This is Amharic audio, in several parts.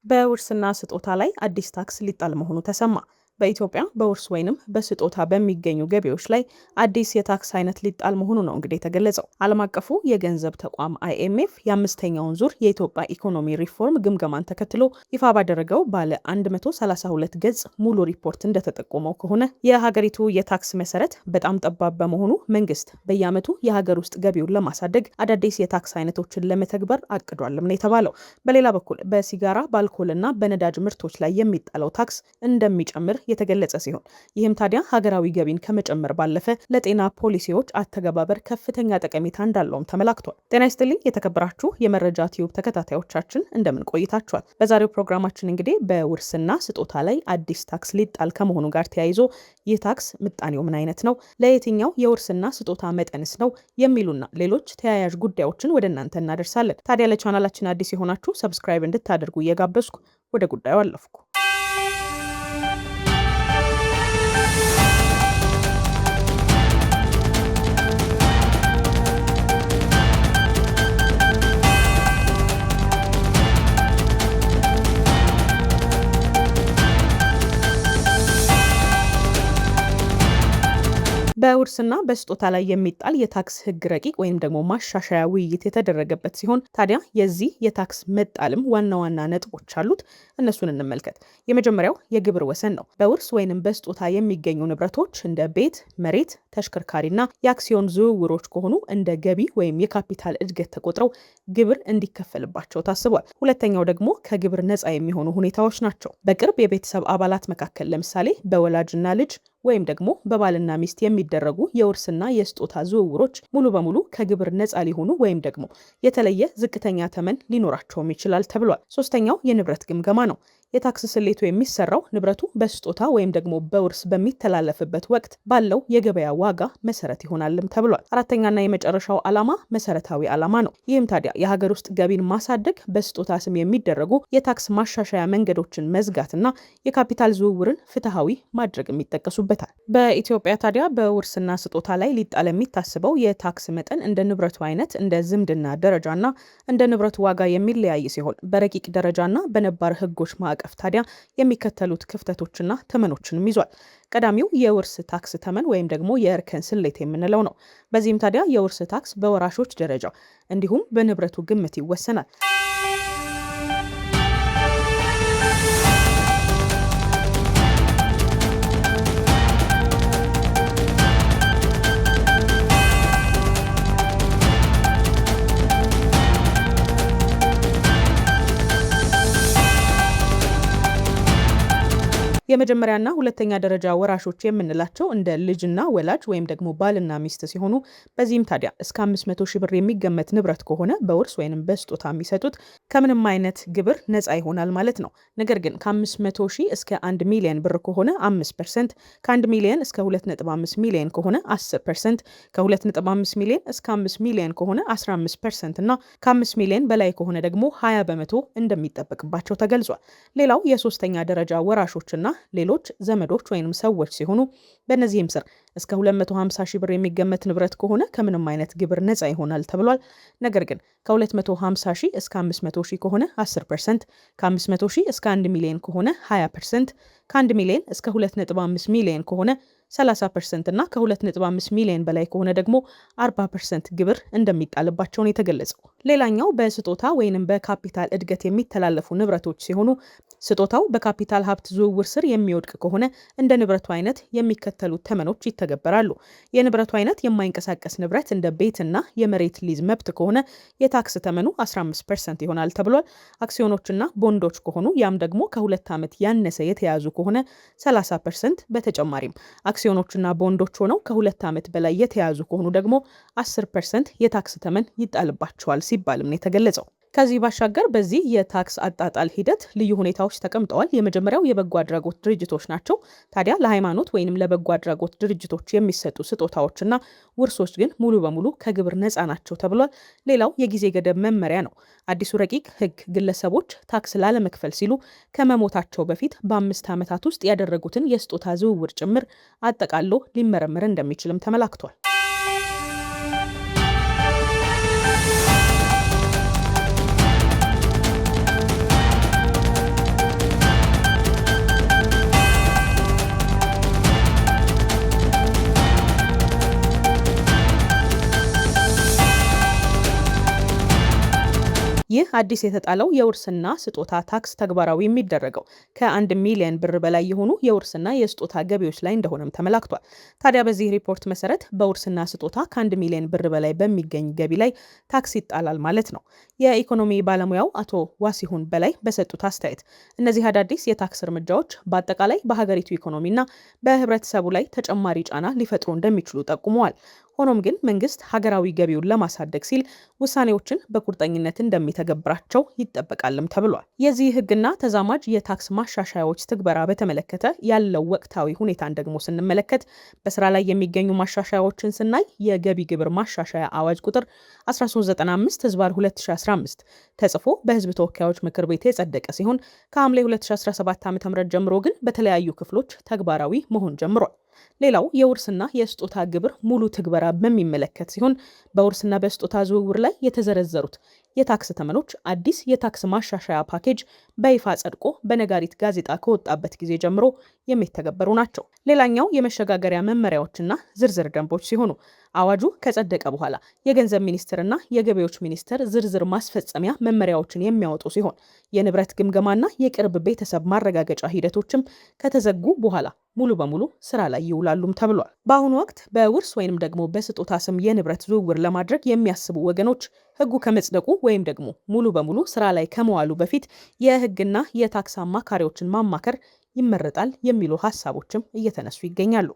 በውርስና ስጦታ ላይ አዲስ ታክስ ሊጣል መሆኑ ተሰማ። በኢትዮጵያ በውርስ ወይንም በስጦታ በሚገኙ ገቢዎች ላይ አዲስ የታክስ አይነት ሊጣል መሆኑ ነው እንግዲህ የተገለጸው። ዓለም አቀፉ የገንዘብ ተቋም አይኤምኤፍ የአምስተኛውን ዙር የኢትዮጵያ ኢኮኖሚ ሪፎርም ግምገማን ተከትሎ ይፋ ባደረገው ባለ 132 ገጽ ሙሉ ሪፖርት እንደተጠቆመው ከሆነ የሀገሪቱ የታክስ መሰረት በጣም ጠባብ በመሆኑ መንግስት በየዓመቱ የሀገር ውስጥ ገቢውን ለማሳደግ አዳዲስ የታክስ አይነቶችን ለመተግበር አቅዷልም ነው የተባለው። በሌላ በኩል በሲጋራ፣ በአልኮልና በነዳጅ ምርቶች ላይ የሚጣለው ታክስ እንደሚጨምር የተገለጸ ሲሆን፣ ይህም ታዲያ ሀገራዊ ገቢን ከመጨመር ባለፈ ለጤና ፖሊሲዎች አተገባበር ከፍተኛ ጠቀሜታ እንዳለውም ተመላክቷል። ጤና ይስጥልኝ የተከበራችሁ የመረጃ ቲዩብ ተከታታዮቻችን፣ እንደምን ቆይታችኋል? በዛሬው ፕሮግራማችን እንግዲህ በውርስና ስጦታ ላይ አዲስ ታክስ ሊጣል ከመሆኑ ጋር ተያይዞ ይህ ታክስ ምጣኔው ምን አይነት ነው፣ ለየትኛው የውርስና ስጦታ መጠንስ ነው የሚሉና ሌሎች ተያያዥ ጉዳዮችን ወደ እናንተ እናደርሳለን። ታዲያ ለቻናላችን አዲስ የሆናችሁ subscribe እንድታደርጉ እየጋበዝኩ ወደ ጉዳዩ አለፍኩ። በውርስና በስጦታ ላይ የሚጣል የታክስ ህግ ረቂቅ ወይም ደግሞ ማሻሻያ ውይይት የተደረገበት ሲሆን፣ ታዲያ የዚህ የታክስ መጣልም ዋና ዋና ነጥቦች አሉት። እነሱን እንመልከት። የመጀመሪያው የግብር ወሰን ነው። በውርስ ወይንም በስጦታ የሚገኙ ንብረቶች እንደ ቤት፣ መሬት፣ ተሽከርካሪና የአክሲዮን ዝውውሮች ከሆኑ እንደ ገቢ ወይም የካፒታል እድገት ተቆጥረው ግብር እንዲከፈልባቸው ታስቧል። ሁለተኛው ደግሞ ከግብር ነፃ የሚሆኑ ሁኔታዎች ናቸው። በቅርብ የቤተሰብ አባላት መካከል፣ ለምሳሌ በወላጅና ልጅ ወይም ደግሞ በባልና ሚስት የሚደረጉ የውርስና የስጦታ ዝውውሮች ሙሉ በሙሉ ከግብር ነፃ ሊሆኑ ወይም ደግሞ የተለየ ዝቅተኛ ተመን ሊኖራቸውም ይችላል ተብሏል። ሶስተኛው የንብረት ግምገማ ነው። የታክስ ስሌቱ የሚሰራው ንብረቱ በስጦታ ወይም ደግሞ በውርስ በሚተላለፍበት ወቅት ባለው የገበያ ዋጋ መሰረት ይሆናልም ተብሏል። አራተኛና የመጨረሻው ዓላማ መሰረታዊ ዓላማ ነው። ይህም ታዲያ የሀገር ውስጥ ገቢን ማሳደግ፣ በስጦታ ስም የሚደረጉ የታክስ ማሻሻያ መንገዶችን መዝጋትና የካፒታል ዝውውርን ፍትሐዊ ማድረግም ይጠቀሱበታል። በኢትዮጵያ ታዲያ በውርስና ስጦታ ላይ ሊጣል የሚታስበው የታክስ መጠን እንደ ንብረቱ አይነት፣ እንደ ዝምድና ደረጃና እንደ ንብረቱ ዋጋ የሚለያይ ሲሆን፣ በረቂቅ ደረጃና በነባር ህጎች ማዕቀፍ ታዲያ የሚከተሉት ክፍተቶችና ተመኖችንም ይዟል። ቀዳሚው የውርስ ታክስ ተመን ወይም ደግሞ የእርከን ስሌት የምንለው ነው። በዚህም ታዲያ የውርስ ታክስ በወራሾች ደረጃ እንዲሁም በንብረቱ ግምት ይወሰናል። የመጀመሪያና ሁለተኛ ደረጃ ወራሾች የምንላቸው እንደ ልጅና ወላጅ ወይም ደግሞ ባልና ሚስት ሲሆኑ፣ በዚህም ታዲያ እስከ 500 ሺህ ብር የሚገመት ንብረት ከሆነ በውርስ ወይም በስጦታ የሚሰጡት ከምንም አይነት ግብር ነፃ ይሆናል ማለት ነው። ነገር ግን ከ500 ሺህ እስከ 1 ሚሊዮን ብር ከሆነ 5%፣ ከ1 ሚሊዮን እስከ 2.5 ሚሊዮን ከሆነ 10%፣ ከ2.5 ሚሊዮን እስከ 5 ሚሊዮን ከሆነ 15% እና ከ5 ሚሊዮን በላይ ከሆነ ደግሞ 20% እንደሚጠበቅባቸው ተገልጿል። ሌላው የሶስተኛ ደረጃ ወራሾችና ሌሎች ዘመዶች ወይም ሰዎች ሲሆኑ፣ በእነዚህም ስር እስከ 250 ሺህ ብር የሚገመት ንብረት ከሆነ ከምንም አይነት ግብር ነፃ ይሆናል ተብሏል። ነገር ግን ከ250 ሺህ እስከ 500 ሺህ ከሆነ 10%፣ ከ500 ሺህ እስከ 1 ሚሊዮን ከሆነ 20%፣ ከ1 ሚሊዮን እስከ 2.5 ሚሊዮን ከሆነ 30% እና ከ2.5 ሚሊዮን በላይ ከሆነ ደግሞ 40% ግብር እንደሚጣልባቸው ነው የተገለጸው። ሌላኛው በስጦታ ወይንም በካፒታል እድገት የሚተላለፉ ንብረቶች ሲሆኑ፣ ስጦታው በካፒታል ሀብት ዝውውር ስር የሚወድቅ ከሆነ እንደ ንብረቱ አይነት የሚከተሉት ተመኖች ይተገበራሉ። የንብረቱ አይነት የማይንቀሳቀስ ንብረት እንደ ቤትና የመሬት ሊዝ መብት ከሆነ የታክስ ተመኑ 15% ይሆናል ተብሏል። አክሲዮኖችና ቦንዶች ከሆኑ፣ ያም ደግሞ ከ2 ዓመት ያነሰ የተያዙ ከሆነ 30%፣ በተጨማሪም አክሲዮኖችና ቦንዶች ሆነው ከ2 ዓመት በላይ የተያዙ ከሆኑ ደግሞ 10% የታክስ ተመን ይጣልባቸዋል ሲባልም ነው የተገለጸው። ከዚህ ባሻገር በዚህ የታክስ አጣጣል ሂደት ልዩ ሁኔታዎች ተቀምጠዋል። የመጀመሪያው የበጎ አድራጎት ድርጅቶች ናቸው። ታዲያ ለሃይማኖት ወይንም ለበጎ አድራጎት ድርጅቶች የሚሰጡ ስጦታዎችና ውርሶች ግን ሙሉ በሙሉ ከግብር ነፃ ናቸው ተብሏል። ሌላው የጊዜ ገደብ መመሪያ ነው። አዲሱ ረቂቅ ሕግ ግለሰቦች ታክስ ላለመክፈል ሲሉ ከመሞታቸው በፊት በ5 ዓመታት ውስጥ ያደረጉትን የስጦታ ዝውውር ጭምር አጠቃሎ ሊመረመር እንደሚችልም ተመላክቷል። አዲስ የተጣለው የውርስና ስጦታ ታክስ ተግባራዊ የሚደረገው ከ1 ሚሊዮን ብር በላይ የሆኑ የውርስና የስጦታ ገቢዎች ላይ እንደሆነም ተመላክቷል። ታዲያ በዚህ ሪፖርት መሰረት በውርስና ስጦታ ከ1 ሚሊዮን ብር በላይ በሚገኝ ገቢ ላይ ታክስ ይጣላል ማለት ነው። የኢኮኖሚ ባለሙያው አቶ ዋሲሁን በላይ በሰጡት አስተያየት እነዚህ አዳዲስ የታክስ እርምጃዎች በአጠቃላይ በሀገሪቱ ኢኮኖሚና በህብረተሰቡ ላይ ተጨማሪ ጫና ሊፈጥሩ እንደሚችሉ ጠቁመዋል። ሆኖም ግን መንግስት ሀገራዊ ገቢውን ለማሳደግ ሲል ውሳኔዎችን በቁርጠኝነት እንደሚተገብራቸው ይጠበቃልም ተብሏል። የዚህ ህግና ተዛማጅ የታክስ ማሻሻያዎች ትግበራ በተመለከተ ያለው ወቅታዊ ሁኔታን ደግሞ ስንመለከት፣ በስራ ላይ የሚገኙ ማሻሻያዎችን ስናይ የገቢ ግብር ማሻሻያ አዋጅ ቁጥር 1395/2015 ተጽፎ በህዝብ ተወካዮች ምክር ቤት የጸደቀ ሲሆን፣ ከሐምሌ 2017 ዓ.ም ጀምሮ ግን በተለያዩ ክፍሎች ተግባራዊ መሆን ጀምሯል። ሌላው የውርስና የስጦታ ግብር ሙሉ ትግበራ በሚመለከት ሲሆን፣ በውርስና በስጦታ ዝውውር ላይ የተዘረዘሩት የታክስ ተመኖች አዲስ የታክስ ማሻሻያ ፓኬጅ በይፋ ጸድቆ በነጋሪት ጋዜጣ ከወጣበት ጊዜ ጀምሮ የሚተገበሩ ናቸው። ሌላኛው የመሸጋገሪያ መመሪያዎችና ዝርዝር ደንቦች ሲሆኑ፣ አዋጁ ከጸደቀ በኋላ የገንዘብ ሚኒስቴርና የገቢዎች ሚኒስቴር ዝርዝር ማስፈጸሚያ መመሪያዎችን የሚያወጡ ሲሆን፣ የንብረት ግምገማና የቅርብ ቤተሰብ ማረጋገጫ ሂደቶችም ከተዘጉ በኋላ ሙሉ በሙሉ ስራ ላይ ይውላሉም ተብሏል። በአሁኑ ወቅት በውርስ ወይንም ደግሞ በስጦታ ስም የንብረት ዝውውር ለማድረግ የሚያስቡ ወገኖች ሕጉ ከመጽደቁ ወይም ደግሞ ሙሉ በሙሉ ስራ ላይ ከመዋሉ በፊት የሕግና የታክስ አማካሪዎችን ማማከር ይመረጣል የሚሉ ሀሳቦችም እየተነሱ ይገኛሉ።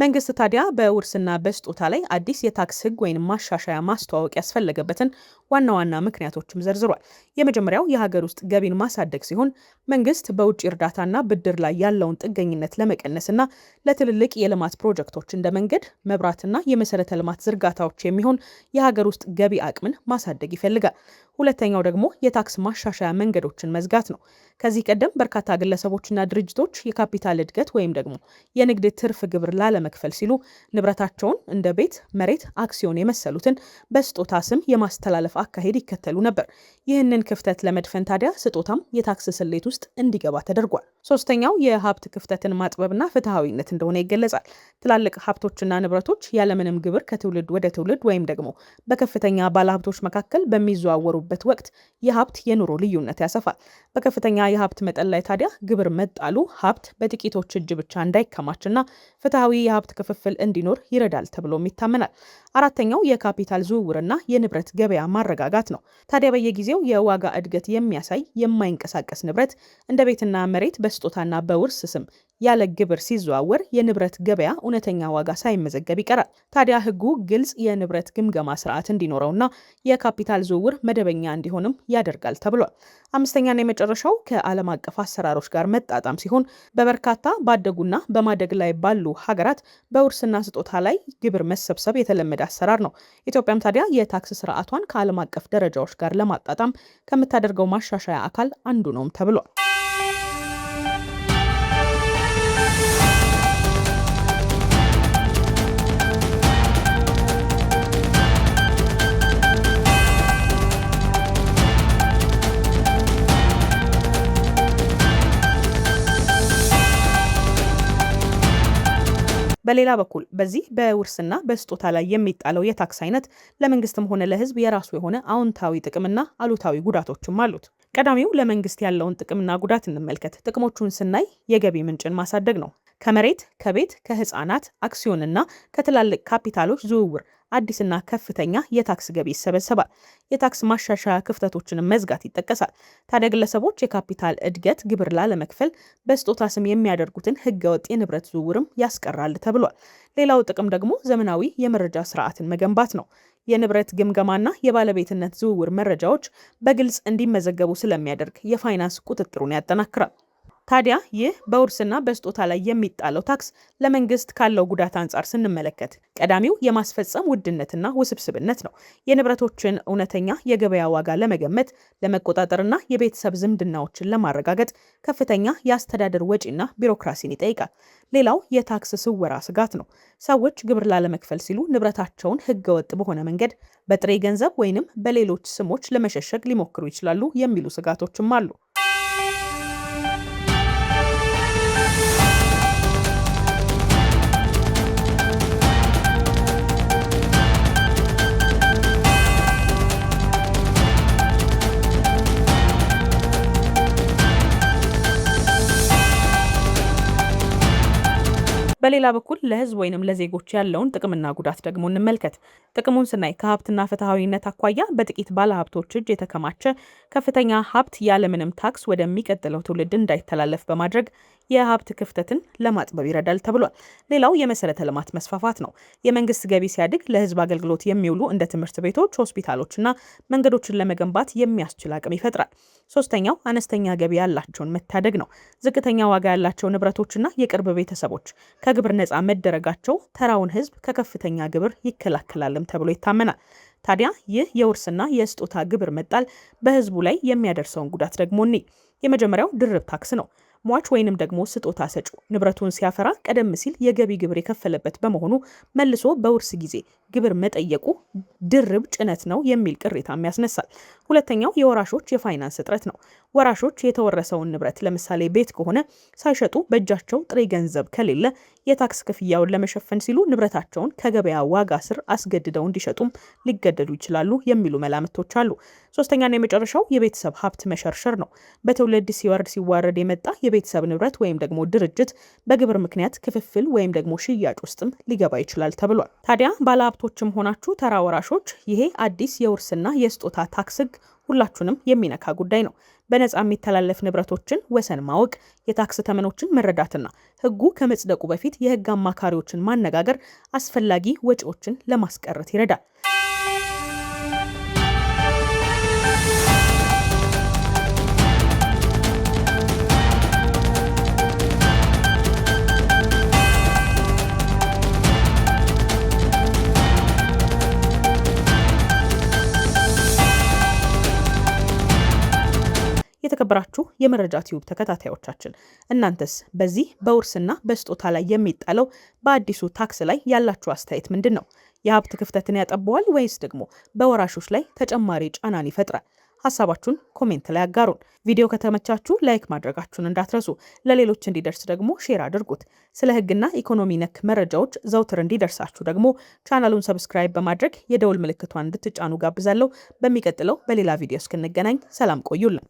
መንግስት ታዲያ በውርስና በስጦታ ላይ አዲስ የታክስ ህግ ወይም ማሻሻያ ማስተዋወቅ ያስፈለገበትን ዋና ዋና ምክንያቶችም ዘርዝሯል። የመጀመሪያው የሀገር ውስጥ ገቢን ማሳደግ ሲሆን፣ መንግስት በውጭ እርዳታና ብድር ላይ ያለውን ጥገኝነት ለመቀነስና ለትልልቅ የልማት ፕሮጀክቶች እንደ መንገድ፣ መብራትና የመሰረተ ልማት ዝርጋታዎች የሚሆን የሀገር ውስጥ ገቢ አቅምን ማሳደግ ይፈልጋል። ሁለተኛው ደግሞ የታክስ ማሻሻያ መንገዶችን መዝጋት ነው። ከዚህ ቀደም በርካታ ግለሰቦችና ድርጅቶች የካፒታል እድገት ወይም ደግሞ የንግድ ትርፍ ግብር ላለመክፈል ሲሉ ንብረታቸውን እንደ ቤት፣ መሬት፣ አክሲዮን የመሰሉትን በስጦታ ስም የማስተላለፍ አካሄድ ይከተሉ ነበር። ይህንን ክፍተት ለመድፈን ታዲያ ስጦታም የታክስ ስሌት ውስጥ እንዲገባ ተደርጓል። ሶስተኛው የሀብት ክፍተትን ማጥበብና ፍትሐዊነት እንደሆነ ይገለጻል። ትላልቅ ሀብቶችና ንብረቶች ያለምንም ግብር ከትውልድ ወደ ትውልድ ወይም ደግሞ በከፍተኛ ባለሀብቶች መካከል በሚዘዋወሩበት ወቅት የሀብት የኑሮ ልዩነት ያሰፋል። በከፍተኛ የሀብት መጠን ላይ ታዲያ ግብር መጣሉ ሀብት በጥቂቶች እጅ ብቻ እንዳይከማችና ፍትሐዊ የሀብት ክፍፍል እንዲኖር ይረዳል ተብሎም ይታመናል። አራተኛው የካፒታል ዝውውርና የንብረት ገበያ ማረጋጋት ነው። ታዲያ በየጊዜው የዋጋ እድገት የሚያሳይ የማይንቀሳቀስ ንብረት እንደ ቤትና መሬት በስጦታና በውርስ ስም ያለ ግብር ሲዘዋወር የንብረት ገበያ እውነተኛ ዋጋ ሳይመዘገብ ይቀራል። ታዲያ ሕጉ ግልጽ የንብረት ግምገማ ስርዓት እንዲኖረውና የካፒታል ዝውውር መደበኛ እንዲሆንም ያደርጋል ተብሏል። አምስተኛና የመጨረሻው ከዓለም አቀፍ አሰራሮች ጋር መጣጣም ሲሆን፣ በበርካታ ባደጉና በማደግ ላይ ባሉ ሀገራት በውርስና ስጦታ ላይ ግብር መሰብሰብ የተለመደ አሰራር ነው። ኢትዮጵያም ታዲያ የታክስ ስርዓቷን ከዓለም አቀፍ ደረጃዎች ጋር ለማጣጣም ከምታደርገው ማሻሻያ አካል አንዱ ነውም ተብሏል። በሌላ በኩል በዚህ በውርስና በስጦታ ላይ የሚጣለው የታክስ አይነት ለመንግስትም ሆነ ለሕዝብ የራሱ የሆነ አዎንታዊ ጥቅምና አሉታዊ ጉዳቶችም አሉት። ቀዳሚው ለመንግስት ያለውን ጥቅምና ጉዳት እንመልከት። ጥቅሞቹን ስናይ የገቢ ምንጭን ማሳደግ ነው። ከመሬት፣ ከቤት፣ ከህፃናት አክሲዮንና ከትላልቅ ካፒታሎች ዝውውር አዲስና ከፍተኛ የታክስ ገቢ ይሰበሰባል። የታክስ ማሻሻያ ክፍተቶችን መዝጋት ይጠቀሳል። ታዲያ ግለሰቦች የካፒታል እድገት ግብር ላለመክፈል በስጦታ ስም የሚያደርጉትን ህገወጥ የንብረት ዝውውርም ያስቀራል ተብሏል። ሌላው ጥቅም ደግሞ ዘመናዊ የመረጃ ስርዓትን መገንባት ነው። የንብረት ግምገማና የባለቤትነት ዝውውር መረጃዎች በግልጽ እንዲመዘገቡ ስለሚያደርግ የፋይናንስ ቁጥጥሩን ያጠናክራል። ታዲያ ይህ በውርስና በስጦታ ላይ የሚጣለው ታክስ ለመንግስት ካለው ጉዳት አንጻር ስንመለከት ቀዳሚው የማስፈጸም ውድነትና ውስብስብነት ነው። የንብረቶችን እውነተኛ የገበያ ዋጋ ለመገመት፣ ለመቆጣጠርና የቤተሰብ ዝምድናዎችን ለማረጋገጥ ከፍተኛ የአስተዳደር ወጪና ቢሮክራሲን ይጠይቃል። ሌላው የታክስ ስወራ ስጋት ነው። ሰዎች ግብር ላለመክፈል ሲሉ ንብረታቸውን ህገወጥ በሆነ መንገድ በጥሬ ገንዘብ ወይንም በሌሎች ስሞች ለመሸሸግ ሊሞክሩ ይችላሉ የሚሉ ስጋቶችም አሉ። በሌላ በኩል ለህዝብ ወይንም ለዜጎች ያለውን ጥቅምና ጉዳት ደግሞ እንመልከት። ጥቅሙን ስናይ ከሀብትና ፍትሐዊነት አኳያ በጥቂት ባለሀብቶች እጅ የተከማቸ ከፍተኛ ሀብት ያለምንም ታክስ ወደሚቀጥለው ትውልድ እንዳይተላለፍ በማድረግ የሀብት ክፍተትን ለማጥበብ ይረዳል ተብሏል። ሌላው የመሰረተ ልማት መስፋፋት ነው። የመንግስት ገቢ ሲያድግ ለህዝብ አገልግሎት የሚውሉ እንደ ትምህርት ቤቶች፣ ሆስፒታሎችና መንገዶችን ለመገንባት የሚያስችል አቅም ይፈጥራል። ሶስተኛው አነስተኛ ገቢ ያላቸውን መታደግ ነው። ዝቅተኛ ዋጋ ያላቸው ንብረቶችና የቅርብ ቤተሰቦች ከግብር ነፃ መደረጋቸው ተራውን ህዝብ ከከፍተኛ ግብር ይከላከላልም ተብሎ ይታመናል። ታዲያ ይህ የውርስና የስጦታ ግብር መጣል በህዝቡ ላይ የሚያደርሰውን ጉዳት ደግሞ እኔ የመጀመሪያው ድርብ ታክስ ነው። ሟች ወይንም ደግሞ ስጦታ ሰጪው ንብረቱን ሲያፈራ ቀደም ሲል የገቢ ግብር የከፈለበት በመሆኑ መልሶ በውርስ ጊዜ ግብር መጠየቁ ድርብ ጭነት ነው የሚል ቅሬታም ያስነሳል። ሁለተኛው የወራሾች የፋይናንስ እጥረት ነው። ወራሾች የተወረሰውን ንብረት ለምሳሌ ቤት ከሆነ ሳይሸጡ በእጃቸው ጥሬ ገንዘብ ከሌለ የታክስ ክፍያውን ለመሸፈን ሲሉ ንብረታቸውን ከገበያ ዋጋ ስር አስገድደው እንዲሸጡም ሊገደዱ ይችላሉ የሚሉ መላምቶች አሉ። ሶስተኛና የመጨረሻው የቤተሰብ ሀብት መሸርሸር ነው። በትውልድ ሲወርድ ሲዋረድ የመጣ የቤተሰብ ንብረት ወይም ደግሞ ድርጅት በግብር ምክንያት ክፍፍል ወይም ደግሞ ሽያጭ ውስጥም ሊገባ ይችላል ተብሏል። ታዲያ ባለሀብቶችም ሆናችሁ ተራ ወራሾች ይሄ አዲስ የውርስና የስጦታ ታክስ ህግ ሁላችሁንም የሚነካ ጉዳይ ነው። በነፃ የሚተላለፍ ንብረቶችን ወሰን ማወቅ፣ የታክስ ተመኖችን መረዳትና ህጉ ከመጽደቁ በፊት የህግ አማካሪዎችን ማነጋገር አስፈላጊ ወጪዎችን ለማስቀረት ይረዳል። የተከበራችሁ የመረጃ ቲዩብ ተከታታዮቻችን፣ እናንተስ በዚህ በውርስና በስጦታ ላይ የሚጣለው በአዲሱ ታክስ ላይ ያላችሁ አስተያየት ምንድን ነው? የሀብት ክፍተትን ያጠበዋል ወይስ ደግሞ በወራሾች ላይ ተጨማሪ ጫናን ይፈጥራል? ሀሳባችሁን comment ላይ አጋሩን። ቪዲዮ ከተመቻችሁ like ማድረጋችሁን እንዳትረሱ፣ ለሌሎች እንዲደርስ ደግሞ share አድርጉት። ስለ ሕግና ኢኮኖሚ ነክ መረጃዎች ዘውትር እንዲደርሳችሁ ደግሞ ቻናሉን subscribe በማድረግ የደውል ምልክቷን እንድትጫኑ ጋብዛለሁ። በሚቀጥለው በሌላ ቪዲዮ እስክንገናኝ ሰላም ቆዩልን።